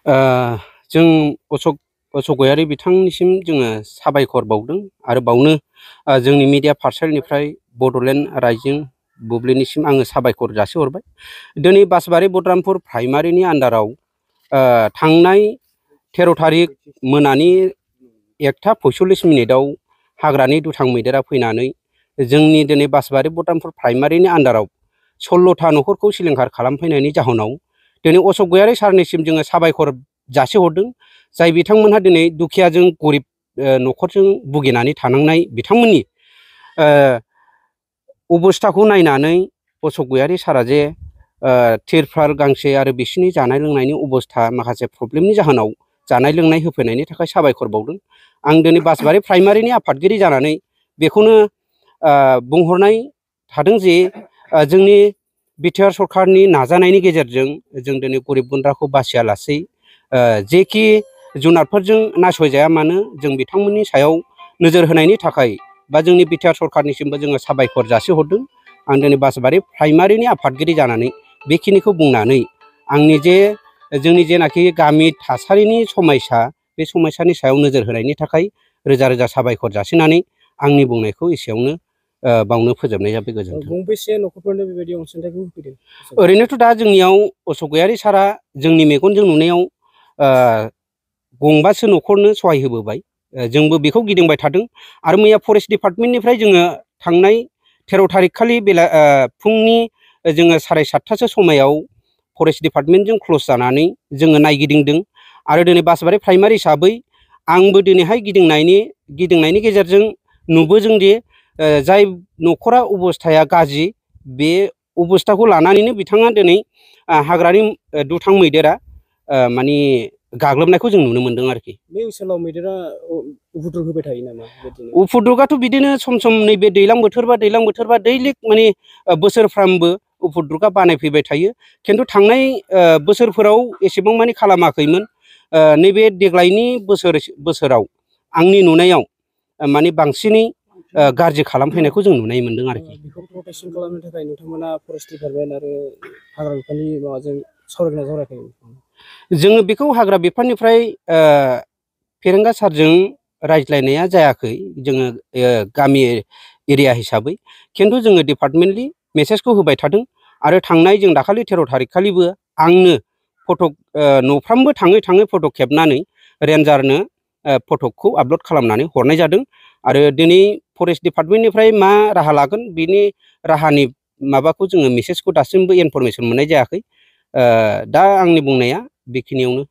जों अशोक गयारि बिथांनिसिम जोङो साबायखर बावदों आरो बावनो जोंनि मिडिया पार्सनेलनिफ्राय बड'लेण्ड रायजो बुब्लिनिसिम आङो साबायखर जासिहरबाय। दिनै बासबारि बडरामपुर प्राइमारिनि आन्दाराव थांनाय 13 थारिख मोनानि 1:45 हाग्रानि दुथां मैदेरा फैनानै जोंनि दिनै बासबारि बडरामपुर प्राइमारिनि आन्दाराव 16था न'खरखौ सिलिंखार खालामफैनायनि जाहोनाव दिनै अशोक गयारि सारनिसिम जोङो साबायखर जासिहरदों। जाय बिथांमोनहा दिनै दुखियाजों गरिब न'खरजों भुगिनानै थानांनाय बिथांमोननि अबस्थाखौ नायनानै अशोक गयारि सारा जे तिरपाल गांसे आरो बिसिनि जानाय लोंनायनि अबस्था माखासे प्रब्लेमनि जाहोनाव जानाय लोंनाय होफैनायनि थाखाय साबायखर बावदों। आं दिनै बासबारि प्राइमारिनि आफादगिरि जानानै बेखौनो बुंहरनाय थादों जे जोंनि बिटिआर सरकारनि नाजानायनि गेजेरजों जों दिनै गरिब गुन्द्राखौ बासियालासै जेखि जुनारफोरजों नासयजाया मानो जों बिथांमोननि सायाव नोजोर होनायनि थाखाय बा जोंनि बिटिआर सरकारनिसिमबो जोङो साबायखर जासिहरदों। आं दिनै बासबारि प्राइमारिनि आफादगिरि जानानै बेखिनिखौ बुंनानै आंनि जे जोंनि जेनाखि गामि थासारिनि समस्या बे समस्यानि सायाव नोजोर होनायनि थाखाय रोजा रोजा साबायखर जासिनानै आंनि बुंनायखौ एसेयावनो बावनो फोजोबनाय जाबाय। गोजोन्थों। गंबेसे न'खरफोरनो बेबायदि अनसुंथाइखौ होफैदों? ओरैनोथ' दा जोंनियाव अशोक गयारि सारा जोंनि मेगनजों नुनायाव 2 न'खरनो सहाय होबोबाय। जोंबो बेखौ गिदिंबाय थादों आरो मैया फरेस्ट डिपार्टमेन्टनिफ्राय जोङो थांनाय 13 थारिख खालि फुंनि जोङो 7:30 समायाव फरेस्ट डिपार्टमेन्टजों क्ल'ज जानानै जोङो नायगिदिंदों आरो दिनै बासबारि प्राइमारि हिसाबै आंबो दिनैहाय गिदिंनायनि गेजेरजों नुबोदों जे जाय न'खरा अबस्थाया गाज्रि बे अबस्थाखौ लानानैनो बिथाङा दिनै हाग्रानि दुथां मैदेरा माने गाग्लोबनायखौ जों नुनो मोन्दों आरोखि। बे ओनसोलाव मैदेरा उपद्रब होबाय थायो नामा? उपद्रबआथ' बिदिनो सम सम नैबे दैज्लां बोथोरबा दैलिक माने बोसोरफ्रामबो उपद्रबआ बानायफैबाय थायो। खिन्थु थांनाय बोसोरफोराव एसेबां मानि खालामाखैमोन। नैबे देग्लायनि बोसोराव आंनि नुनायाव माने बांसिनै गाज्रि खालामफैनायखौ जों नुनाय मोन्दों आरोखि। बेखौ प्रटेकसन खालामनो थाखाय नोंथांमोना फरेस्ट डिपार्टमेन्ट आरो हाग्रा बिफाननि माबाजों सावरायाखै? जोङो बेखौ हाग्रा बिफाननिफ्राय फेरेंगा सारजों रायज्लायनाया जायाखै। जोङो गामि एरिया हिसाबै खिन्थु जोङो डिपार्टमेन्टलि मेसेजखौ होबाय थादों आरो थांनाय जों दाखालि 13 थारिख खालिबो आंनो फट' न'फ्रामबो थाङै फट' खेबनानै रेन्जारनो फट'खौ आपल'ड खालामनानै हरनाय जादों आरो दिनै फरेस्ट डिपार्टमेन्टनिफ्राय मा राहा लागोन बिनि राहानि माबाखौ जोङो मेसेजखौ दासिमबो इनफरमेसन मोननाय जायाखै। दा आंनि बुंनाया बेखिनियावनो